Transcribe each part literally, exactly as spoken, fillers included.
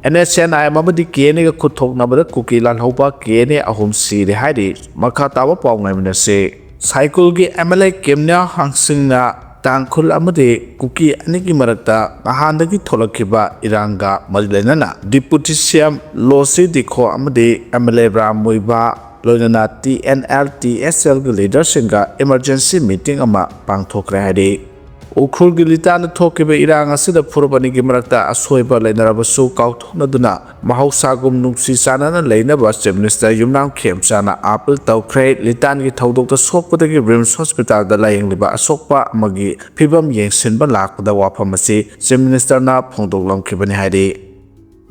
And S N I M ꯑꯃꯗꯤ K and ꯑꯦꯒ ꯈꯨꯠ ꯊꯣꯛꯅꯕꯗ ꯀꯨꯀꯤ ꯂꯥꯜꯍꯧꯕ ꯀꯦ N A ꯑꯍꯨꯝ ꯁꯤꯔꯦ ꯍꯥꯏꯔꯤ꯫ ꯃꯈꯥ ꯇꯥꯕ ꯄꯥꯎ ꯉꯥꯏꯃꯤꯟꯅꯁꯤ꯫ ꯁꯥꯏꯀꯨꯜꯒꯤ ꯑꯦꯝ ꯑꯦꯜ ꯑꯦ ꯀꯦꯝꯅ꯭ꯌꯥ ꯍꯥꯡꯁꯤꯡꯅ ꯇꯥꯡꯈꯨꯜ ꯑꯃꯗꯤ ꯀꯨꯀꯤ ꯑꯅꯤꯒꯤ ꯃꯔꯛꯇ ꯅꯍꯥꯟꯗꯒꯤ ꯊꯣꯛꯂꯛꯈꯤꯕ ꯏꯔꯥꯡꯒ ꯃꯔꯤ ꯂꯩꯅꯅ ꯗꯤꯄꯨꯇꯤ ꯁꯤ ꯑꯦꯝ ꯂꯣꯁꯤ ꯗꯤꯈꯣ ꯑꯃꯗꯤ ꯑꯦꯝ ꯑꯦꯜ ꯑꯦ ꯕ꯭ꯔꯥꯝ ꯃꯨꯏꯕꯥ ꯂꯣꯏꯅꯅ T N L T S ꯑꯦꯜꯒꯤ ꯂꯤꯗꯔꯁꯤꯡꯒ ꯏꯃꯔꯖꯦꯟꯁꯤ ꯃꯤꯇꯤꯡ ꯑꯃ ꯄꯥꯡꯊꯣꯛꯈ꯭ꯔꯦ ꯍꯥꯏꯔꯤ꯫ ꯎꯈ꯭ꯔꯨꯜꯒꯤ ꯂꯤꯇꯥꯟꯗ ꯊꯣꯛꯈꯤꯕ ꯏꯔꯥꯡ ꯑꯁꯤꯗ ꯐꯨꯔꯨꯞ ꯑꯅꯤꯒꯤ ꯃꯔꯛꯇ ꯑꯁꯣꯏꯕ ꯂꯩꯅꯔꯕꯁꯨ ꯀꯥꯎꯊꯣꯛꯅꯗꯨꯅ ꯃꯍꯧꯁꯥꯒꯨꯝ ꯅꯨꯡꯁꯤ ꯆꯥꯟꯅꯅ ꯂꯩꯅꯕ ꯆꯤꯐ ꯃꯤꯅꯤꯁꯇꯔ ꯌꯨꯝꯅꯥꯝ ꯈꯦꯝꯆꯥꯅ ꯑꯥꯄꯤꯜ ꯇꯧꯈ꯭ꯔꯦ꯫ ꯂꯤꯇꯥꯟꯒꯤ ꯊꯧꯗꯣꯛꯇ ꯁꯣꯛꯄꯗꯒꯤ ꯔꯤꯝꯁ ꯍꯣꯁꯄꯤꯇꯥꯜꯗ ꯂꯥꯌꯦꯡꯂꯤꯕ ꯑꯁꯣꯛꯄ ꯑꯃꯒꯤ ꯐꯤꯕꯝ ꯌꯦꯡꯁꯤꯟꯕ ꯂꯥꯛꯄꯗ ꯋꯥꯐꯝ ꯑꯁꯤ ꯆꯤꯐ ꯃꯤꯅꯤꯁꯇꯔꯅ ꯐꯣꯡꯗꯣꯛꯂꯝꯈꯤꯕꯅꯤ ꯍꯥꯏꯔꯤ꯫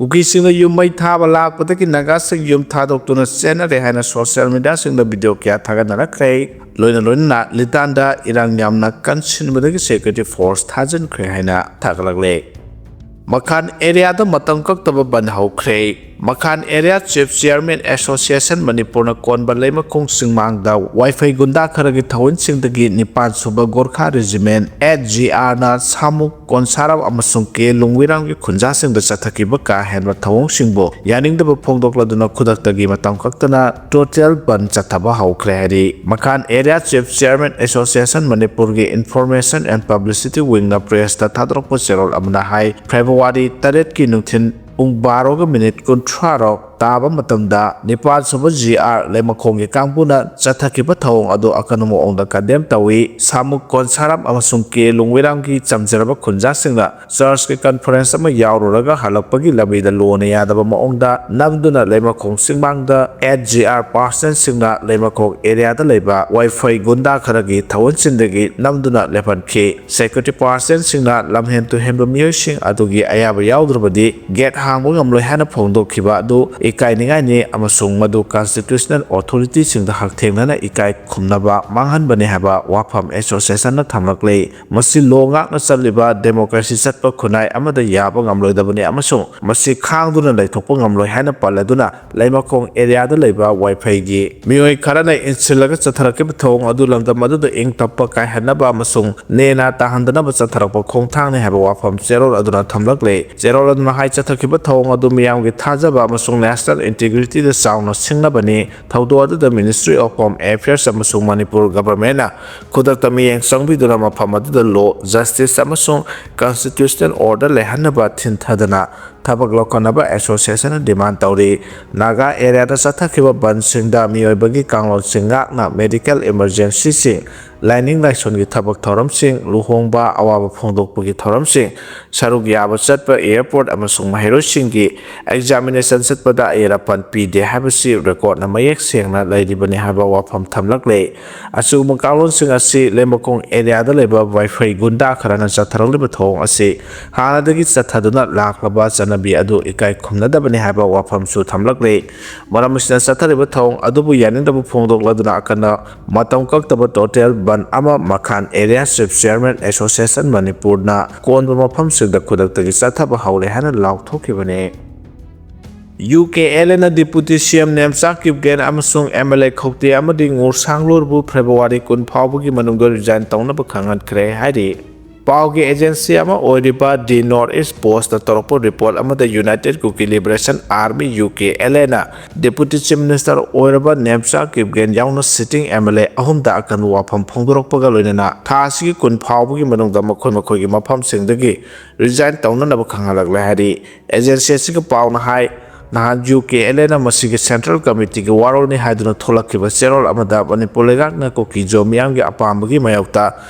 ꯀꯨꯀꯤꯁꯤꯡꯅ ꯌꯨꯝ ꯃꯩ ꯊꯥꯕ ꯂꯥꯛꯄꯗꯒꯤ ꯅꯥꯒꯥꯁꯤꯡ ꯌꯨꯝ ꯊꯥꯗꯣꯛꯇꯨꯅ ꯆꯦꯟꯅꯔꯦ ꯍꯥꯏꯅ ꯁꯣꯁꯤꯌꯦꯜ ꯃꯤꯗꯤꯌꯥꯁꯤꯡꯗ ꯚꯤꯗꯤꯑꯣ ꯀꯌꯥ ꯊꯥꯒꯠꯅꯔꯛꯈ꯭ꯔꯦ꯫ ꯂꯣꯏꯅ ꯂꯣꯏꯅꯅ ꯂꯤꯇꯥꯟꯗ ꯏꯔꯥꯡ ꯌꯥꯝꯅ ꯀꯟꯁꯤꯟꯕꯗꯒꯤ ꯁꯦꯀ꯭ꯌꯨꯔꯤꯇꯤ ꯐꯣꯔꯁ ꯊꯥꯖꯤꯟꯈ꯭ꯔꯦ ꯍꯥꯏꯅ ꯊꯥꯒꯠꯂꯛꯂꯦ꯫ ꯃꯈꯥꯟ ꯑꯦꯔꯤꯌꯥꯗ ꯃꯇꯝ ꯀꯛꯇꯕ ꯕꯟ ꯍꯧꯈ꯭ꯔꯦ꯫ ꯃꯈꯥꯟ ꯑꯦꯔꯤꯌꯥ ꯆꯤꯐ ꯆꯤꯌꯔꯃꯦꯟ ꯑꯦꯁꯣꯁꯤꯌꯦꯁꯟ ꯃꯅꯤꯄꯨꯔꯅ ꯀꯣꯟꯕ ꯂꯩꯃꯈꯣꯡ ꯆꯤꯡꯃꯥꯡꯗ ꯋꯥꯏꯐꯩ ꯒꯨꯟꯗꯥ ꯈꯔꯒꯤ ꯊꯑꯣꯟꯁꯤꯡꯗꯒꯤ ꯅꯤꯄꯥꯟ ꯁꯨꯕ ꯒꯣꯔꯈꯥ ꯔꯦꯖꯤꯃꯦꯟ ꯑꯦꯠ ꯖꯤ ꯑꯥꯔꯅ ꯁꯥꯃꯨꯛ ꯀꯣꯟꯁꯥꯔꯥꯝ ꯑꯃꯁꯨꯡ ꯀꯦ ꯂꯨꯡꯋꯤꯔꯥꯝꯒꯤ ꯈꯨꯟꯖꯥꯁꯤꯡꯗ ꯆꯠꯊꯈꯤꯕ ꯀꯥ ꯍꯦꯟꯕ ꯊꯧꯑꯣꯡꯁꯤꯡꯕꯨ ꯌꯥꯅꯤꯡꯗꯕ ꯐꯣꯡꯗꯣꯛꯂꯗꯨꯅ ꯈꯨꯗꯛꯇꯒꯤ ꯃꯇꯝ ꯀꯛꯇꯅ ꯇꯣꯇꯦꯜ ꯕꯟ ꯆꯠꯊꯕ ꯍꯧꯈ꯭ꯔꯦ ꯍꯥꯏꯔꯤ꯫ ꯃꯈꯥꯟ ꯑꯦꯔꯤꯌꯥ ꯆꯤꯐ ꯆꯤꯌꯔꯃꯦꯟ ꯑꯦꯁꯣꯁꯤꯌꯦꯁꯟ ꯃꯅꯤꯄꯨꯔꯒꯤ ꯏꯟꯐꯣꯔꯃꯦꯁꯟ ꯑꯦꯟ ꯄꯕ꯭ꯂꯤꯁꯤꯇꯤ ꯋꯤꯡꯅ ꯄ꯭ꯔꯦꯁꯇ ꯊꯥꯗꯣꯔꯛꯄ ꯆꯦꯔꯣꯜ ꯑꯃꯅ ꯍꯥꯏ, ꯐꯦꯕ꯭ꯔꯨꯋꯥꯔꯤ ꯇꯔꯦꯠꯀꯤ ꯅꯨꯡꯊꯤꯜ ꯄꯨꯡ ꯕꯥꯔꯣꯒ ꯃꯤꯅꯤꯠ ꯀꯨꯟꯊ꯭ꯔꯥꯔꯣꯝ ꯇꯥꯕ ꯃꯇꯝꯗ ꯅꯤꯄꯥꯜ ꯁꯨꯕ ꯖꯤ ꯑꯥꯔ ꯂꯩꯃꯈꯣꯡꯒꯤ ꯀꯥꯡꯕꯨꯅ ꯆꯠꯊꯈꯤꯕ ꯊꯧꯑꯣꯡ ꯑꯗꯨ ꯑꯀꯟꯕ ꯃꯑꯣꯡꯗ ꯀꯟꯗꯦꯝ ꯇꯧꯏ꯫ ꯁꯥꯃꯨꯛ ꯀꯣꯟꯁꯥꯔꯥꯝ ꯑꯃꯁꯨꯡ ꯀꯦ ꯂꯨꯡꯋꯤꯔꯥꯝꯒꯤ ꯆꯝꯖꯔꯕ ꯈꯨꯟꯖꯥꯁꯤꯡꯅ ꯆꯔꯆꯀꯤ ꯀꯟꯐꯔꯦꯟꯁ ꯑꯃ ꯌꯥꯎꯔꯨꯔꯒ ꯍꯜꯂꯛꯄꯒꯤ ꯂꯝꯕꯤꯗ ꯂꯣꯟꯅ ꯌꯥꯗꯕ ꯃꯑꯣꯡꯗ ꯅꯝꯗꯨꯅ ꯂꯩꯃꯈꯣꯡ ꯆꯤꯡꯃꯥꯡꯗ ꯑꯦꯠ ꯖꯤ ꯑꯥꯔ ꯄꯥꯔꯁꯟꯁꯤꯡꯅ ꯂꯩꯃꯈꯣꯡ ꯑꯦꯔꯤꯌꯥꯗ ꯂꯩꯕ ꯋꯥꯏꯐꯩ ꯒꯨꯟꯗꯥ ꯈꯔꯒꯤ ꯊꯑꯣꯟꯁꯤꯡꯗꯒꯤ ꯅꯝꯗꯨꯅ ꯂꯦꯞꯍꯟꯈꯤ꯫ ꯁꯦꯀ꯭ꯌꯨꯔꯤꯇꯤ ꯄꯥꯔꯁꯟꯁꯤꯡꯅ ꯂꯝꯍꯦꯟ ꯇꯨꯍꯦꯟꯕ ꯃꯤꯑꯣꯏꯁꯤꯡ ꯑꯗꯨꯒꯤ ꯑꯌꯥꯕ ꯌꯥꯎꯗ꯭ꯔꯕꯗꯤ ꯒꯦꯠ ꯍꯥꯡꯕ ꯉꯝꯂꯣꯏ ꯍꯥꯏꯅ ꯐꯣꯡꯗꯣꯛꯈꯤꯕ ꯑꯗꯨ ꯏꯀꯥꯏꯅꯤꯡꯉꯥꯏꯅꯤ ꯑꯃꯁꯨꯡ ꯃꯗꯨ constitutional authority ꯁꯤꯡꯗ ꯍꯛꯊꯦꯡꯅꯅ ꯏꯀꯥꯏ ꯈꯨꯝꯅꯕ ꯃꯥꯡꯍꯟꯕꯅꯤ ꯍꯥꯏꯕ ꯋꯥꯐꯝ association ꯅ ꯊꯝꯂꯛꯂꯤ꯫ ꯃꯁꯤ law ꯉꯥꯛꯅ ꯆꯠꯂꯤꯕ democracy ꯆꯠꯄ ꯈꯨꯟꯅꯥꯏ ꯑꯃꯗ ꯌꯥꯕ ꯉꯝꯂꯣꯏꯗꯕꯅꯤ ꯑꯃꯁꯨꯡ ꯃꯁꯤ ꯈꯥꯡꯗꯨꯅ ꯂꯩꯊꯣꯛꯄ ꯉꯝꯂꯣꯏ ꯍꯥꯏꯅ ꯄꯜꯂꯗꯨꯅ, ꯂꯩꯃꯈꯣꯡ area ꯗ ꯂꯩꯕ ꯋꯥꯏꯐꯩꯒꯤ ꯃꯤꯑꯣꯏ ꯈꯔꯅ ꯏꯟꯁꯤꯜꯂꯒ ꯆꯠꯊꯔꯛꯈꯤꯕ ꯊꯧꯑꯣꯡ ꯑꯗꯨ ꯂꯝꯗꯝ ꯑꯗꯨꯗ ꯏꯪ ꯇꯞꯄ ꯀꯥꯏꯍꯟꯅꯕ ꯑꯃꯁꯨꯡ ꯅꯦꯅꯥ ꯇꯥꯍꯟꯗꯅꯕ ꯆꯠꯊꯔꯛꯄ ꯈꯣꯡꯊꯥꯡꯅꯤ ꯍꯥꯏꯕ ꯋꯥꯐꯝ ꯆꯦꯔꯣꯜ ꯑꯗꯨꯅ ꯊꯝꯂꯛꯂꯦ꯫ ꯆꯦꯔꯣꯜ ꯑꯗꯨꯅ ꯍꯥꯏ, ꯆꯠꯊꯈꯤꯕ ꯊꯧꯑꯣꯡ ꯑꯗꯨ ꯃꯤꯌꯥꯝꯒꯤ ꯊꯥꯖꯕ ꯑꯃꯁꯨꯡ national integrity ꯗ ꯆꯥꯎꯅ ꯁꯤꯡꯅꯕꯅꯤ꯫ ꯊꯧꯗꯣꯛ ꯑꯗꯨꯗ Ministry of Home Affairs ꯑꯃꯁꯨꯡ ꯃꯅꯤꯄꯨꯔ government ꯅ ꯈꯨꯗꯛꯇ ꯃꯤꯠꯌꯦꯡ ꯆꯪꯕꯤꯗꯨꯅ ꯃꯐꯝ ꯑꯗꯨꯗ law, justice ꯑꯃꯁꯨꯡ constitutional order ꯂꯩꯍꯟꯅꯕ ꯊꯤꯟꯊꯗꯅ ꯊꯕꯛ ꯂꯧꯈꯠꯅꯕ association ꯅ demand ꯇꯧꯔꯤ꯫ ꯅꯥꯒꯥ area ꯗ ꯆꯠꯊꯈꯤꯕ ꯕꯟꯁꯤꯡꯗ ꯃꯤꯑꯣꯏꯕꯒꯤ ꯀꯥꯡꯂꯣꯟꯁꯤꯡ ꯉꯥꯛꯅ medical emergency ꯁꯤꯡ, ꯂꯥꯏꯅꯤꯡ ꯂꯥꯏꯁꯣꯟꯒꯤ ꯊꯕꯛ ꯊꯧꯔꯝꯁꯤꯡ, ꯂꯨꯍꯣꯡꯕ, ꯑꯋꯥꯕ ꯐꯣꯡꯗꯣꯛꯄꯒꯤ ꯊꯧꯔꯝꯁꯤꯡ, ꯁꯔꯨꯛ ꯌꯥꯕ ꯆꯠꯄ, airport ꯑꯃꯁꯨꯡ ꯃꯍꯩꯔꯣꯏꯁꯤꯡꯒꯤ examination ꯆꯠꯄꯗ ꯑꯌꯦꯠ ꯑꯄꯟ ꯄꯤꯗꯦ ꯍꯥꯏꯕꯁꯤ record ꯅ ꯃꯌꯦꯛ ꯁꯦꯡꯅ ꯂꯩꯔꯤꯕꯅꯤ ꯍꯥꯏꯕ ꯋꯥꯐꯝ ꯊꯝꯂꯛꯂꯦ꯫ ꯑꯁꯤꯒꯨꯝꯕ ꯀꯥꯡꯂꯣꯟꯁꯤꯡ ꯑꯁꯤ ꯂꯩꯃꯈꯣꯡ area ꯗ ꯂꯩꯕ ꯋꯥꯏꯐꯩ ꯒꯨꯟꯗꯥ ꯈꯔꯅ ꯆꯠꯊꯔꯛꯂꯤꯕ ꯊꯧꯑꯣꯡ ꯑꯁꯤ ꯍꯥꯟꯅꯗꯒꯤ ꯆꯠꯊꯗꯨꯅ ꯂꯥꯛꯂꯕ ꯆꯠꯅꯕꯤ ꯑꯗꯨ ꯏꯀꯥꯏ ꯈꯨꯝꯅꯗꯕꯅꯤ ꯍꯥꯏꯕ ꯋꯥꯐꯝꯁꯨ ꯊꯝꯂꯛꯂꯤ꯫ ꯃꯔꯝ ꯑꯁꯤꯅ, ꯆꯠꯊꯔꯤꯕ ꯊꯧꯑꯣꯡ ꯑꯗꯨꯕꯨ ꯌꯥꯅꯤꯡꯗꯕ ꯐꯣꯡꯗꯣꯛꯂꯗꯨꯅ ꯑꯀꯟꯕ ꯃꯇꯝ ꯀꯛꯇꯕ total ꯕꯟ ꯑꯃ ꯃꯈꯥꯟ Area Chief Chairman Association ꯃꯅꯤꯄꯨꯔꯅ ꯀꯣꯟꯕ ꯃꯐꯝꯁꯤꯡꯗ ꯈꯨꯗꯛꯇꯒꯤ ꯆꯠꯊꯕ ꯍꯧꯔꯦ ꯍꯥꯏꯅ ꯂꯥꯎꯊꯣꯛꯈꯤꯕꯅꯤ꯫ ꯌꯨ ꯀꯦ ꯑꯦꯜ ꯑꯦꯅ Deputy C M Nemcha Kipgen ꯑꯃꯁꯨꯡ M L A ꯈꯧꯇꯦ ꯑꯃꯗꯤ ꯉꯨꯔꯁꯥꯡꯂꯨꯔꯕꯨ February ꯀꯨꯟ ꯐꯥꯎꯕꯒꯤ ꯃꯅꯨꯡꯗ resign ꯇꯧꯅꯕ ꯈꯪꯍꯟꯈ꯭ꯔꯦ ꯍꯥꯏꯔꯤ꯫ ꯄꯥꯎꯒꯤ agency ꯑꯃ ꯑꯣꯏꯔꯤꯕ The North East Post ꯇ ꯇꯧꯔꯛꯄ report ꯑꯃꯗ United Kuki Liberation Army, U K L A ꯅ Deputy Chief Minister ꯑꯣꯏꯔꯕ ꯅꯦꯝꯆꯥ ꯀꯤꯞꯒꯦꯟ ꯌꯥꯎꯅ sitting M L A ꯑꯍꯨꯝꯗ ꯑꯀꯟꯕ ꯋꯥꯐꯝ ꯐꯣꯡꯗꯣꯔꯛꯄꯒ ꯂꯣꯏꯅꯅ ꯊꯥ ꯑꯁꯤꯒꯤ ꯀꯨꯟ ꯐꯥꯎꯕꯒꯤ ꯃꯅꯨꯡꯗ ꯃꯈꯣꯏ ꯃꯈꯣꯏꯒꯤ ꯃꯐꯝꯁꯤꯡꯗꯒꯤ resign ꯇꯧꯅꯅꯕ ꯈꯪꯍꯜꯂꯛꯂꯦ ꯍꯥꯏꯔꯤ꯫ Agency ꯑꯁꯤꯒꯤ ꯄꯥꯎꯅ ꯍꯥꯏ, ꯅꯍꯥꯟ ꯌꯨ ꯀꯦ ꯑꯦꯜ ꯑꯦꯅ ꯃꯁꯤꯒꯤ Central Committee ꯒꯤ ꯋꯥꯔꯣꯜꯅꯤ ꯍꯥꯏꯗꯨꯅ ꯊꯣꯛꯂꯛꯈꯤꯕ ꯆꯦꯔꯣꯜ ꯑꯃꯗ ꯃꯅꯤꯄꯨꯔ ꯂꯩꯉꯥꯛꯅ ꯀꯨꯀꯤ-ꯖꯣ ꯃꯤꯌꯥꯝꯒꯤ ꯑꯄꯥꯝꯕꯒꯤ ꯃꯥꯌꯣꯛꯇ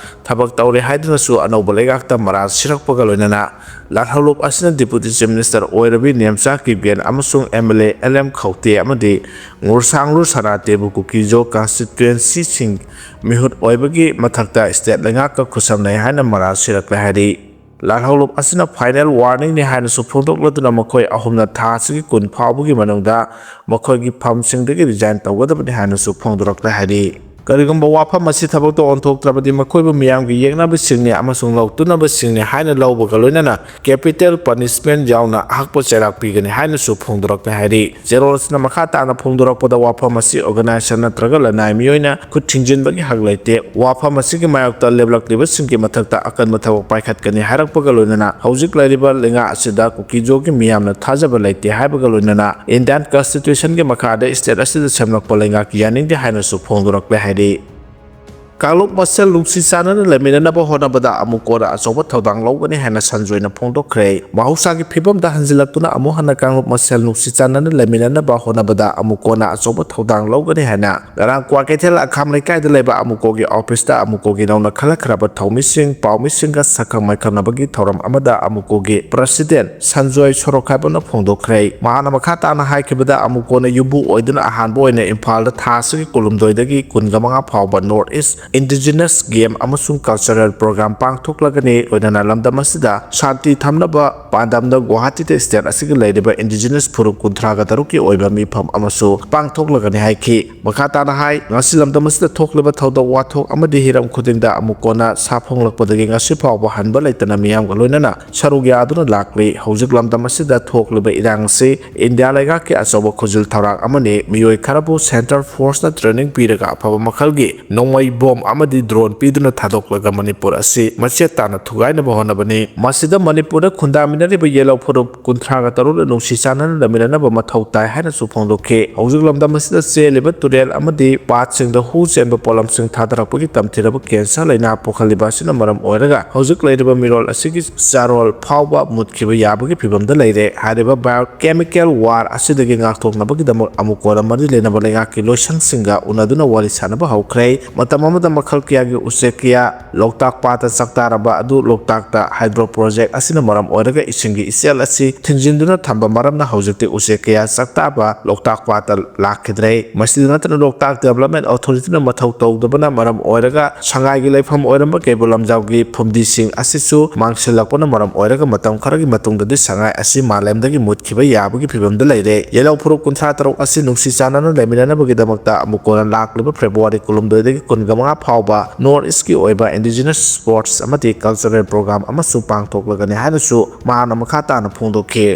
ꯊꯕꯛ ꯇꯧꯔꯦ ꯍꯥꯏꯗꯨꯅꯁꯨ ꯑꯅꯧꯕ ꯂꯩꯉꯥꯛꯇ ꯃꯔꯥꯜ ꯁꯤꯔꯛꯄꯒ ꯂꯣꯏꯅꯅ ꯂꯥꯜꯍꯧꯂꯨꯞ ꯑꯁꯤꯅ Deputy Chief Minister ꯑꯣꯏꯔꯕꯤ Nemcha Kipgen ꯑꯃꯁꯨꯡ M L A L M ꯈꯧꯇꯦ ꯑꯃꯗꯤ ꯉꯨꯔꯁꯥꯡꯂꯨ ꯁꯅꯥꯇꯦꯕꯨ ꯀꯨꯀꯤ-ꯖꯣ constituency ꯁꯤꯡ ꯃꯤꯍꯨꯠ ꯑꯣꯏꯕꯒꯤ ꯃꯊꯛꯇ state ꯂꯩꯉꯥꯛꯀ ꯈꯨꯠꯁꯝꯅꯩ ꯍꯥꯏꯅ ꯃꯔꯥꯜ ꯁꯤꯔꯛꯂꯦ ꯍꯥꯏꯔꯤ꯫ ꯂꯥꯜꯍꯧꯂꯨꯞ ꯑꯁꯤꯅ final warningꯅꯤ ꯍꯥꯏꯅꯁꯨ ꯐꯣꯡꯗꯣꯛꯂꯗꯨꯅ ꯃꯈꯣꯏ ꯑꯍꯨꯝꯅ ꯊꯥ ꯑꯁꯤꯒꯤ ꯀꯨꯟ ꯐꯥꯎꯕꯒꯤ ꯃꯅꯨꯡꯗ ꯃꯈꯣꯏꯒꯤ ꯐꯝꯁꯤꯡꯗꯒꯤ resign ꯇꯧꯒꯗꯕꯅꯤ ꯍꯥꯏꯅꯁꯨ ꯐꯣꯡꯗꯣꯔꯛꯂꯦ ꯍꯥꯏꯔꯤ꯫ ꯀꯔꯤꯒꯨꯝꯕ ꯋꯥꯐꯝ ꯑꯁꯤ ꯊꯕꯛꯇ ꯑꯣꯟꯊꯣꯛꯇ꯭ꯔꯕꯗꯤ ꯃꯈꯣꯏꯕꯨ ꯃꯤꯌꯥꯝꯒꯤ ꯌꯦꯡꯅꯕꯁꯤꯡꯅꯤ ꯑꯃꯁꯨꯡ ꯂꯧꯇꯨꯅꯕꯁꯤꯡꯅꯤ ꯍꯥꯏꯅ ꯂꯧꯕꯒ ꯂꯣꯏꯅꯅ capital punishment ꯌꯥꯎꯅ ꯑꯍꯛꯄ ꯆꯩꯔꯥꯛ ꯄꯤꯒꯅꯤ ꯍꯥꯏꯅꯁꯨ ꯐꯣꯡꯗꯣꯔꯛꯂꯦ ꯍꯥꯏꯔꯤ꯫ ꯆꯦꯔꯣꯜ ꯑꯁꯤꯅ ꯃꯈꯥ ꯇꯥꯅ ꯐꯣꯡꯗꯣꯔꯛꯄꯗ ꯋꯥꯐꯝ ꯑꯁꯤ organization ꯅꯠꯇ꯭ꯔꯒ ꯂꯅꯥꯏ ꯃꯤꯑꯣꯏꯅ ꯈꯨꯠ ꯊꯤꯡꯖꯤꯟꯕꯒꯤ ꯍꯛ ꯂꯩꯇꯦ꯫ ꯋꯥꯐꯝ ꯑꯁꯤꯒꯤ ꯃꯥꯌꯣꯛꯇ ꯂꯦꯞꯂꯛꯂꯤꯕꯁꯤꯡꯒꯤ ꯃꯊꯛꯇ ꯑꯀꯟꯕ ꯊꯕꯛ ꯄꯥꯏꯈꯠꯀꯅꯤ ꯍꯥꯏꯔꯛꯄꯒ ꯂꯣꯏꯅꯅ ꯍꯧꯖꯤꯛ ꯂꯩꯔꯤꯕ ꯂꯩꯉꯥꯛ ꯑꯁꯤꯗ ꯀꯨꯀꯤꯖꯣꯒꯤ ꯃꯤꯌꯥꯝꯅ ꯊꯥꯖꯕ ꯂꯩꯇꯦ ꯍꯥꯏꯕꯒ ꯂꯣꯏꯅꯅ Indian Constitutionꯒꯤ ꯃꯈꯥꯗ state ꯑꯁꯤꯗ ꯁꯦꯝꯂꯛꯄ ꯂꯩꯉꯥꯛꯀꯤ ꯌꯥꯅꯤꯡꯗꯦ ꯍꯥꯏꯅꯁꯨ ꯐꯣꯡꯗꯣꯔꯛꯂꯦ ꯍꯥꯏꯔꯤ꯫ ꯀꯥꯡꯂꯨꯞ ꯃꯁꯦꯜ ꯅꯨꯡꯁꯤ ꯆꯥꯟꯅꯅ ꯂꯩꯃꯤꯟꯅꯅꯕ ꯍꯣꯠꯅꯕꯗ ꯑꯃꯨꯛ ꯀꯣꯟꯅ ꯑꯆꯧꯕ ꯊꯧꯗꯥꯡ ꯂꯧꯒꯅꯤ ꯍꯥꯏꯅ ꯁꯟꯖꯣꯏꯅ ꯐꯣꯡꯗꯣꯛꯈ꯭ꯔꯦ꯫ ꯃꯍꯧꯁꯥꯒꯤ ꯐꯤꯕꯝꯗ ꯍꯟꯖꯤꯜꯂꯛꯇꯨꯅ ꯑꯃꯨꯛ ꯍꯟꯅ ꯀꯥꯡꯂꯨꯞ ꯃꯁꯦꯜ ꯅꯨꯡꯁꯤ ꯆꯥꯟꯅꯅ ꯂꯩꯃꯤꯟꯅꯅꯕ ꯍꯣꯠꯅꯕꯗ ꯑꯃꯨꯛ ꯀꯣꯟꯅ ꯑꯆꯧꯕ ꯊꯧꯗꯥꯡ ꯂꯧꯒꯅꯤ ꯍꯥꯏꯅ ꯉꯔꯥꯡ ꯀ꯭ꯋꯥꯀꯩꯊꯦꯜ ꯑꯈꯥꯝ ꯂꯩꯀꯥꯏꯗ ꯂꯩꯕ ꯑꯃꯨꯛꯀꯣꯒꯤ officeꯇ ꯑꯃꯨꯛꯀꯣꯒꯤ ꯅꯧꯅ ꯈꯜꯂꯛꯈ꯭ꯔꯕ ꯊꯧꯃꯤꯁꯤꯡ, ꯄꯥꯎꯃꯤꯁꯤꯡꯒ ꯁꯛꯈꯪ ꯃꯥꯏꯈꯪꯅꯕꯒꯤ ꯊꯧꯔꯝ ꯑꯃꯗ ꯑꯃꯨꯛꯀꯣꯒꯤ president ꯁꯟꯖꯣꯏ ꯁꯣꯔꯣꯈꯥꯏꯕꯝꯅ ꯐꯣꯡꯗꯣꯛꯈ꯭ꯔꯦ꯫ ꯃꯍꯥꯛꯅ ꯃꯈꯥ ꯇꯥꯅ ꯍꯥꯏꯈꯤꯕꯗ ꯑꯃꯨꯛꯀꯣꯅ ꯌꯨꯝꯕꯨ ꯑꯣꯏꯗꯨꯅ ꯑꯍꯥꯟꯕ ꯑꯣꯏꯅ ꯏꯝꯐꯥꯜꯗ ꯊꯥ ꯑꯁꯤꯒꯤ ꯀꯨꯟꯍꯨꯝꯗꯣꯏꯗꯒꯤ ꯀꯨꯟꯃꯉꯥ ꯐꯥꯎꯕ North East Indigenous Game ꯑꯃꯁꯨꯡ Cultural Program ꯄꯥꯡꯊꯣꯛꯂꯒꯅꯤ꯫ ꯂꯣꯏꯅꯅ ꯂꯝꯗꯝ ꯑꯁꯤꯗ ꯁꯥꯟꯇꯤ ꯊꯝꯅꯕ ꯄꯥꯟꯗꯝꯗ ꯒꯨꯋꯥꯍꯥꯇꯤꯗ state ꯑꯁꯤꯒꯤ ꯂꯩꯔꯤꯕ indigenous ꯐꯨꯔꯨꯞ ꯀꯨꯟꯊ꯭ꯔꯥꯒ ꯇꯔꯨꯛꯀꯤ ꯑꯣꯏꯕ ꯃꯤꯐꯝ ꯑꯃꯁꯨ ꯄꯥꯡꯊꯣꯛꯂꯒꯅꯤ ꯍꯥꯏꯈꯤ꯫ ꯃꯈꯥ ꯇꯥꯅ ꯍꯥꯏ, ꯉꯁꯤ ꯂꯝꯗꯝ ꯑꯁꯤꯗ ꯊꯣꯛꯂꯤꯕ ꯊꯧꯗꯣꯛ ꯋꯥꯊꯣꯛ ꯑꯃꯗꯤ ꯍꯤꯔꯝ ꯈꯨꯗꯤꯡꯗ ꯑꯃꯨꯛ ꯀꯣꯟꯅ ꯁꯥꯐꯣꯡꯂꯛꯄꯗꯒꯤ ꯉꯁꯤ ꯐꯥꯎꯕ ꯍꯟꯕ ꯂꯩꯇꯅ ꯃꯤꯌꯥꯝꯒ ꯂꯣꯏꯅꯅ ꯁꯔꯨꯛ ꯌꯥꯗꯨꯅ ꯂꯥꯛꯂꯤ꯫ ꯍꯧꯖꯤꯛ ꯂꯝꯗꯝ ꯑꯁꯤꯗ ꯊꯣꯛꯂꯤꯕ ꯏꯔꯥꯡ ꯑꯁꯤ ꯏꯟꯗꯤꯌꯥ ꯂꯩꯉꯥꯛꯀꯤ ꯑꯆꯧꯕ ꯈꯨꯖꯤꯜ ꯊꯧꯔꯥꯡ ꯑꯃꯅꯤ꯫ ꯃꯤꯑꯣꯏ ꯈꯔꯕꯨ centre forceꯅ training ꯄꯤꯔꯒ ꯑꯐꯕ ꯃꯈꯜꯒꯤ ꯅꯣꯡꯃꯩ ꯕꯣꯝ ꯑꯃꯗꯤ drone ꯄꯤꯗꯨꯅ ꯊꯥꯗꯣꯛꯂꯒ ꯃꯅꯤꯄꯨꯔ ꯑꯁꯤ ꯃꯆꯦꯠ ꯇꯥꯅ ꯊꯨꯒꯥꯏꯅꯕ ꯍꯣꯠꯅꯕꯅꯤ꯫ ꯃꯁꯤꯗ ꯃꯅꯤꯄꯨꯔꯗ ꯈꯨꯟꯗꯥꯃꯤꯟꯅꯔꯤꯕ ꯌꯦꯜꯍꯧ ꯐꯨꯔꯨꯞ ꯀꯨꯟꯊ꯭ꯔꯥꯒ ꯇꯔꯨꯛꯅ ꯅꯨꯡꯁꯤ ꯆꯥꯟꯅꯅ ꯂꯩꯃꯤꯟꯅꯅꯕ ꯃꯊꯧ ꯇꯥꯏ ꯍꯥꯏꯅꯁꯨ ꯐꯣꯡꯗꯣꯛꯈꯤ꯫ ꯍꯧꯖꯤꯛ ꯂꯝꯗꯝ ꯑꯁꯤꯗ ꯆꯦꯜꯂꯤꯕ ꯇꯨꯔꯦꯜ ꯑꯃꯗꯤ ꯄꯥꯠꯁꯤꯡꯗ ꯍꯨ ꯆꯦꯟꯕ ꯄꯣꯠꯂꯝꯁꯤꯡ ꯊꯥꯗꯔꯛꯄꯒꯤ ꯇꯝꯊꯤꯔꯕ cancer ꯂꯥꯏꯅꯥ ꯄꯣꯛꯍꯜꯂꯤꯕ ꯑꯁꯤꯅ ꯃꯔꯝ ꯑꯣꯏꯔꯒ ꯍꯧꯖꯤꯛ ꯂꯩꯔꯤꯕ ꯃꯤꯔꯣꯜ ꯑꯁꯤꯒꯤ ꯆꯥꯔꯣꯜ ꯐꯥꯎꯕ ꯃꯨꯠꯈꯤꯕ ꯌꯥꯕꯒꯤ ꯐꯤꯕꯝꯗ ꯂꯩꯔꯦ꯫ ꯍꯥꯏꯔꯤꯕ biochemical war ꯑꯁꯤꯗꯒꯤ ꯉꯥꯛꯊꯣꯛꯅꯕꯒꯤꯗꯃꯛ ꯑꯃꯨꯛ ꯀꯣꯟꯅ ꯃꯔꯤ ꯂꯩꯅꯕ ꯂꯩꯉꯥꯛꯀꯤ ꯂꯣꯏꯁꯪꯁꯤꯡꯒ ꯎꯅꯗꯨꯅ ꯋꯥꯔꯤ ꯁꯥꯅꯕ ꯍꯧꯈ꯭ꯔꯦ꯫ ꯃꯇꯝ ꯑꯃꯗ ꯃꯈꯜ ꯀꯌꯥꯒꯤ ꯎꯆꯦꯛ ꯀꯌꯥ ꯂꯣꯛꯇꯥꯛ ꯄꯥꯠꯇ ꯆꯥꯛꯇꯥꯔꯝꯕ ꯑꯗꯨ ꯂꯣꯛꯇꯥꯛꯇ ꯍꯥꯏꯗ꯭ꯔꯣ ꯄ꯭ꯔꯣꯖꯦꯛ ꯑꯁꯤꯅ ꯃꯔꯝ ꯑꯣꯏꯔꯒ ꯏꯁꯤꯡꯒꯤ ꯏꯆꯦꯜ ꯑꯁꯤ ꯊꯤꯡꯖꯤꯟꯗꯨꯅ ꯊꯝꯕ ꯃꯔꯝꯅ ꯍꯧꯖꯤꯛꯇꯤ ꯎꯆꯦꯛ ꯀꯌꯥ ꯆꯥꯛꯇꯥꯕ ꯂꯣꯛꯇꯥꯛ ꯄꯥꯠꯇ ꯂꯥꯛꯈꯤꯗ꯭ꯔꯦ꯫ ꯃꯁꯤꯗ ꯅꯠꯇꯅ ꯂꯣꯛꯇꯥꯛ ꯗꯦꯕꯂꯞꯃꯦꯟ ꯑꯣꯊꯣꯔꯤꯇꯤꯅ ꯃꯊꯧ ꯇꯧꯗꯕꯅ ꯃꯔꯝ ꯑꯣꯏꯔꯒ ꯁꯉꯥꯏꯒꯤ ꯂꯩꯐꯝ ꯑꯣꯏꯔꯝꯕ ꯀꯩꯕꯨꯜ ꯂꯝꯖꯥꯎꯒꯤ ꯐꯨꯝꯗꯤꯁꯤꯡ ꯑꯁꯤꯁꯨ ꯃꯥꯡꯁꯤꯜꯂꯛꯄꯅ ꯃꯔꯝ ꯑꯣꯏꯔꯒ ꯃꯇꯝ ꯈꯔꯒꯤ ꯃꯇꯨꯡꯗꯗꯤ ꯁꯉꯥꯏ ꯑꯁꯤ ꯃꯥꯂꯦꯝꯗꯒꯤ ꯃꯨꯠꯈꯤꯕ ꯌꯥꯕꯒꯤ ꯐꯤꯕꯝꯗ ꯂꯩꯔꯦ꯫ ꯌꯦꯜꯍꯧ ꯐꯨꯔꯨꯞ ꯀꯨꯟꯊ꯭ꯔꯥ ꯇꯔꯨꯛ ꯑꯁꯤ ꯅꯨꯡꯁꯤ ꯆꯥꯟꯅꯅ ꯂꯩꯃꯤꯟꯅꯅꯕꯒꯤꯗꯃꯛꯇ ꯑꯃꯨꯛ ꯀꯣꯟꯅ ꯂꯥꯛꯂꯤꯕ ꯐꯦꯕ꯭ꯔꯨꯋꯥꯔꯤ ꯀꯨꯟꯍꯨꯝꯗꯣꯏꯗꯒꯤ ꯀꯨꯟꯃꯉꯥ ꯐꯥꯎꯕ ꯅꯣꯔꯠ ꯏꯁꯀꯤ ꯑꯣꯏꯕ ꯏꯟꯗꯤꯖꯤꯅꯁ ꯁ꯭ꯄꯣꯔꯠꯁ ꯑꯃꯗꯤ ꯀꯜꯆꯔꯦꯜ ꯄ꯭ꯔꯣꯒ꯭ꯔꯥꯝ ꯑꯃꯁꯨ ꯄꯥꯡꯊꯣꯛꯂꯒꯅꯤ ꯍꯥꯏꯅꯁꯨ ꯃꯍꯥꯛꯅ ꯃꯈꯥ ꯇꯥꯅ ꯐꯣꯡꯗꯣꯛꯈꯤ꯫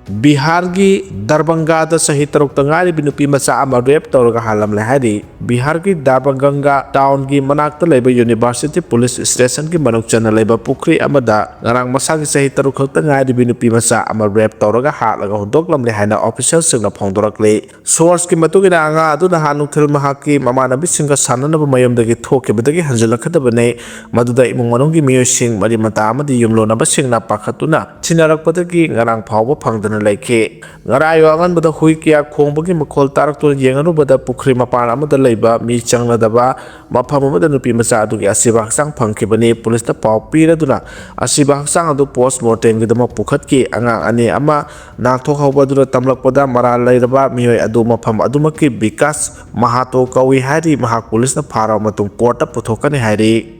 ꯕꯤꯍꯥꯔꯒꯤ ꯗꯔꯕꯪꯒꯥꯗ ꯆꯍꯤ ꯇꯔꯨꯛꯇ ꯉꯥꯏꯔꯤꯕꯤ ꯅꯨꯄꯤ ꯃꯆꯥ ꯑꯃ ꯔꯦꯞ ꯇꯧꯔꯒ ꯍꯥꯠꯂꯝꯂꯦ ꯍꯥꯏꯔꯤ꯫ ꯕꯤꯍꯥꯔꯒꯤ ꯗꯔꯕꯪꯒꯥ ꯇꯥꯎꯟꯒꯤ ꯃꯅꯥꯛꯇ ꯂꯩꯕ ꯌꯨꯅꯤꯚꯔꯁꯤꯇꯤ ꯄꯨꯂꯤꯁ ꯁ꯭ꯇꯦꯁꯟꯒꯤ ꯃꯅꯨꯡ ꯆꯟꯅ ꯂꯩꯕ ꯄꯨꯈ꯭ꯔꯤ ꯑꯃꯗ ꯉꯔꯥꯡ ꯃꯁꯥꯒꯤ ꯆꯍꯤ ꯇꯔꯨꯛ ꯈꯛꯇ ꯉꯥꯏꯔꯤꯕꯤ ꯅꯨꯄꯤ ꯃꯆꯥ ꯑꯃ ꯔꯦꯞ ꯇꯧꯔꯒ ꯍꯥꯠꯂꯒ ꯍꯨꯟꯗꯣꯛꯂꯝꯂꯦ ꯍꯥꯏꯅ ꯑꯣꯐꯤꯁꯤꯌꯦꯜꯁꯤꯡꯅ ꯐꯣꯡꯗꯣꯔꯛꯂꯤ꯫ ꯁꯣꯔꯁꯀꯤ ꯃꯇꯨꯡ ꯏꯟꯅ ꯑꯉꯥꯡ ꯑꯗꯨ ꯅꯍꯥꯟ ꯅꯨꯡꯊꯤꯜ ꯃꯍꯥꯛꯀꯤ ꯃꯃꯥꯟꯅꯕꯤꯁꯤꯡꯒ ꯁꯥꯟꯅꯅꯕ ꯃꯌꯨꯝꯗꯒꯤ ꯊꯣꯛꯈꯤꯕꯗꯒꯤ ꯍꯟꯖꯤꯜꯂꯛꯀꯗꯕꯅꯤ꯫ ꯃꯗꯨꯗ ꯏꯃꯨꯡ ꯃꯅꯨꯡꯒꯤ ꯃꯤꯑꯣꯏꯁꯤꯡ, ꯃꯔꯤ ꯃꯇꯥ ꯑꯃꯗꯤ ꯌꯨꯝꯂꯣꯟꯅꯕꯁꯤꯡꯅ ꯄꯥꯈꯠꯇꯨꯅ ꯊꯤꯅꯔꯛꯄꯗꯒꯤ ꯉꯔꯥꯡ ꯐꯥꯎꯕ ꯐꯪꯗꯅ ꯂꯩꯈꯤ꯫ ꯉꯔꯥꯌꯣ ꯑꯉꯟꯕꯗ ꯍꯨꯏ ꯀꯌꯥ ꯈꯣꯡꯕꯒꯤ ꯃꯈꯣꯜ ꯇꯥꯔꯛꯇꯨꯅ ꯌꯦꯡꯂꯨꯕꯗ ꯄꯨꯈ꯭ꯔꯤ ꯃꯄꯥꯟ ꯑꯃꯗ ꯂꯩꯕ ꯃꯤ ꯆꯪꯅꯗꯕ ꯃꯐꯝ ꯑꯃꯗ ꯅꯨꯄꯤ ꯃꯆꯥ ꯑꯗꯨꯒꯤ ꯑꯁꯤꯕ ꯍꯛꯆꯥꯡ ꯐꯪꯈꯤꯕꯅꯤ꯫ ꯄꯨꯂꯤꯁꯇ ꯄꯥꯎ ꯄꯤꯔꯗꯨꯅ ꯑꯁꯤꯕ ꯍꯛꯆꯥꯡ ꯑꯗꯨ ꯄꯣꯁ ꯃꯣꯔꯇꯦꯝꯒꯤꯗꯃꯛ ꯄꯨꯈꯠꯈꯤ꯫ ꯑꯉꯥꯡ ꯑꯅꯤ ꯑꯃ ꯅꯥꯟꯊꯣꯛꯍꯧꯕ ꯑꯗꯨꯅ ꯇꯝꯂꯛꯄꯗ ꯃꯔꯥꯜ ꯂꯩꯔꯕ ꯃꯤꯑꯣꯏ ꯑꯗꯨ ꯃꯐꯝ ꯑꯗꯨꯃꯛꯀꯤ ꯕꯤꯀꯥꯁ ꯃꯍꯥꯇꯣ ꯀꯧꯏ ꯍꯥꯏꯔꯤ꯫ ꯃꯍꯥꯛ ꯄꯨꯂꯤꯁꯅ ꯐꯥꯔꯕ ꯃꯇꯨꯡ ꯀꯣꯔꯠꯇ ꯄꯨꯊꯣꯛꯀꯅꯤ ꯍꯥꯏꯔꯤ꯫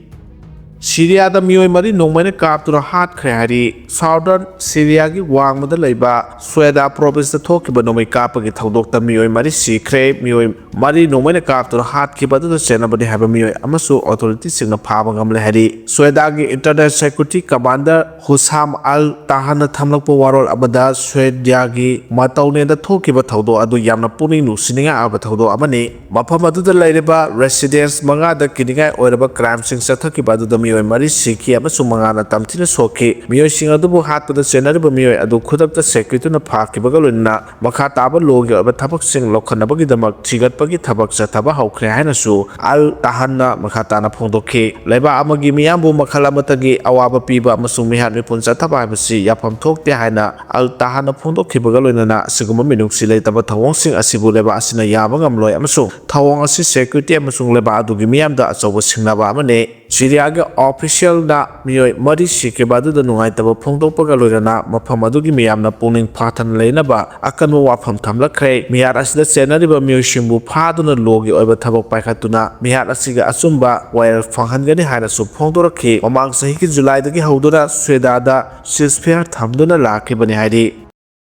ꯁꯤꯔꯤꯌꯥꯗ ꯃꯤꯑꯣꯏ ꯃꯔꯤ ꯅꯣꯡꯃꯩꯅ ꯀꯥꯞꯇꯨꯅ ꯍꯥꯠꯈ꯭ꯔꯦ ꯍꯥꯏꯔꯤ꯫ ꯁꯥꯎꯗꯔꯟ ꯁꯤꯔꯤꯌꯥꯒꯤ ꯋꯥꯡꯃꯗ ꯂꯩꯕ ꯁ꯭ꯋꯦꯗꯥ ꯄ꯭ꯔꯣꯚꯤꯟꯁꯇ ꯊꯣꯛꯈꯤꯕ ꯅꯣꯡꯃꯩ ꯀꯥꯞꯄꯒꯤ ꯊꯧꯗꯣꯛꯇ ꯃꯤꯑꯣꯏ ꯃꯔꯤ ꯁꯤꯈ꯭ꯔꯦ꯫ ꯃꯤꯑꯣꯏ ꯃꯔꯤ ꯅꯣꯡꯃꯩꯅ ꯀꯥꯞꯇꯨꯅ ꯍꯥꯠꯈꯤꯕ ꯑꯗꯨꯗ ꯆꯦꯟꯅꯕꯅꯤ ꯍꯥꯏꯕ ꯃꯤꯑꯣꯏ ꯑꯃꯁꯨ ꯑꯣꯊꯣꯔꯤꯇꯤꯁꯤꯡꯅ ꯐꯥꯕ ꯉꯝꯂꯦ ꯍꯥꯏꯔꯤ꯫ ꯁ꯭ꯋꯦꯗꯥꯒꯤ ꯏꯟꯇꯔꯅꯦꯜ ꯁꯦꯀ꯭ꯌꯨꯔꯤꯇꯤ ꯀꯃꯥꯟꯗꯔ ꯍꯨꯁꯥꯝ ꯑꯜ ꯇꯥꯍꯟꯅ ꯊꯝꯂꯛꯄ ꯋꯥꯔꯣꯜ ꯑꯃꯗ ꯁ꯭ꯋꯦꯗꯤꯌꯥꯒꯤ ꯃꯇꯧꯅꯦꯗ ꯊꯣꯛꯈꯤꯕ ꯊꯧꯗꯣꯛ ꯑꯗꯨ ꯌꯥꯝꯅ ꯄꯨꯛꯅꯤꯡ ꯅꯨꯡꯁꯤꯅꯤꯡꯉꯥꯏ ꯑꯣꯏꯕ ꯊꯧꯗꯣꯛ ꯑꯃꯅꯤ꯫ ꯃꯐꯝ ꯑꯗꯨꯗ ꯂꯩꯔꯤꯕ ꯔꯦꯁꯤꯗꯦꯟꯁ ꯃꯉꯥꯗ ꯀꯤꯅꯤꯡꯉꯥꯏ ꯑꯣꯏꯔꯕ ꯀ꯭ꯔꯥꯏꯝꯁꯤꯡ ꯆꯠꯊꯈꯤꯕ ꯑꯗꯨꯗ ꯃꯤꯑꯣꯏ ꯃꯔꯤ ꯁꯤꯈꯤ ꯑꯃꯁꯨꯡ ꯃꯉꯥꯅ ꯇꯝꯊꯤꯅ ꯁꯣꯛꯈꯤ꯫ ꯃꯤꯑꯣꯏꯁꯤꯡ ꯑꯗꯨꯕꯨ ꯍꯥꯠꯄꯗ ꯆꯦꯟꯅꯔꯤꯕ ꯃꯤꯑꯣꯏ ꯑꯗꯨ ꯈꯨꯗꯛꯇ ꯁꯦꯀ꯭ꯌꯨꯔꯤꯇꯤꯅ ꯐꯥꯈꯤꯕꯒ ꯂꯣꯏꯅꯅ ꯃꯈꯥ ꯇꯥꯕ ꯂꯣꯒꯤ ꯑꯣꯏꯕ ꯊꯕꯛꯁꯤꯡ ꯂꯧꯈꯠꯅꯕꯒꯤꯗꯃꯛ ꯊꯤꯒꯠꯄꯒꯤ ꯊꯕꯛ ꯆꯠꯊꯕ ꯍꯧꯈ꯭ꯔꯦ ꯍꯥꯏꯅꯁꯨ ꯑꯜ ꯇꯥꯍꯟꯅ ꯃꯈꯥ ꯇꯥꯅ ꯐꯣꯡꯗꯣꯛꯈꯤ꯫ ꯂꯩꯕꯥꯛ ꯑꯃꯒꯤ ꯃꯤꯌꯥꯝꯕꯨ ꯃꯈꯜ ꯑꯃꯠꯇꯒꯤ ꯑꯋꯥꯕ ꯄꯤꯕ ꯑꯃꯁꯨꯡ ꯃꯤꯍꯥꯠ ꯃꯤꯄꯨꯟ ꯆꯠꯊꯕ ꯍꯥꯏꯕꯁꯤ ꯌꯥꯐꯝ ꯊꯣꯛꯇꯦ ꯍꯥꯏꯅ ꯑꯜ ꯇꯥꯍꯟꯅ ꯐꯣꯡꯗꯣꯛꯈꯤꯕꯒ ꯂꯣꯏꯅꯅ ꯑꯁꯤꯒꯨꯝꯕ ꯃꯤꯅꯨꯡꯁꯤ ꯂꯩꯇꯕ ꯊꯧꯑꯣꯡꯁꯤꯡ ꯑꯁꯤꯕꯨ ꯂꯩꯕꯥꯛ ꯑꯁꯤꯅ ꯌꯥꯕ ꯉꯝꯂꯣꯏ ꯑꯃꯁꯨꯡ ꯊꯧꯑꯣꯡ ꯑꯁꯤ ꯁꯦꯀ꯭ꯌꯨꯔꯤꯇꯤ ꯑꯃꯁꯨꯡ ꯂꯩꯕꯥꯛ ꯑꯗꯨꯒꯤ ꯃꯤꯌꯥꯝꯗ ꯑꯆꯧꯕ ꯁꯤꯡꯅꯕ ꯑꯃꯅꯤ꯫ ꯁꯤꯔꯤꯌꯥꯒꯤ ꯑꯣꯐꯤꯁꯤꯌꯦꯜꯅ ꯃꯤꯑꯣꯏ ꯃꯔꯤ ꯁꯤꯈꯤꯕ ꯑꯗꯨꯗ ꯅꯨꯡꯉꯥꯏꯇꯕ ꯐꯣꯡꯗꯣꯛꯄꯒ ꯂꯣꯏꯅꯅ ꯃꯐꯝ ꯑꯗꯨꯒꯤ ꯃꯤꯌꯥꯝꯅ ꯄꯨꯛꯅꯤꯡ ꯐꯥꯊꯅ ꯂꯩꯅꯕ ꯑꯀꯟꯕ ꯋꯥꯐꯝ ꯊꯝꯂꯛꯈ꯭ꯔꯦ꯫ ꯃꯤꯍꯥꯠ ꯑꯁꯤꯗ ꯆꯦꯟꯅꯔꯤꯕ ꯃꯤꯑꯣꯏꯁꯤꯡꯕꯨ ꯐꯥꯗꯨꯅ ꯂꯣꯒꯤ ꯑꯣꯏꯕ ꯊꯕꯛ ꯄꯥꯏꯈꯠꯇꯨꯅ ꯃꯤꯍꯥꯠ ꯑꯁꯤꯒꯤ ꯑꯆꯨꯝꯕ ꯋꯥꯌꯦꯜ ꯐꯪꯍꯟꯒꯅꯤ ꯍꯥꯏꯅꯁꯨ ꯐꯣꯡꯗꯣꯔꯛꯈꯤ꯫ ꯃꯃꯥꯡ ꯆꯍꯤꯒꯤ ꯖꯨꯂꯥꯏꯗꯒꯤ ꯍꯧꯗꯨꯅ ꯁ꯭ꯋꯦꯗꯥꯗ ꯁꯤꯁꯐꯦꯌꯔ ꯊꯝꯗꯨꯅ ꯂꯥꯛꯈꯤꯕꯅꯤ ꯍꯥꯏꯔꯤ꯫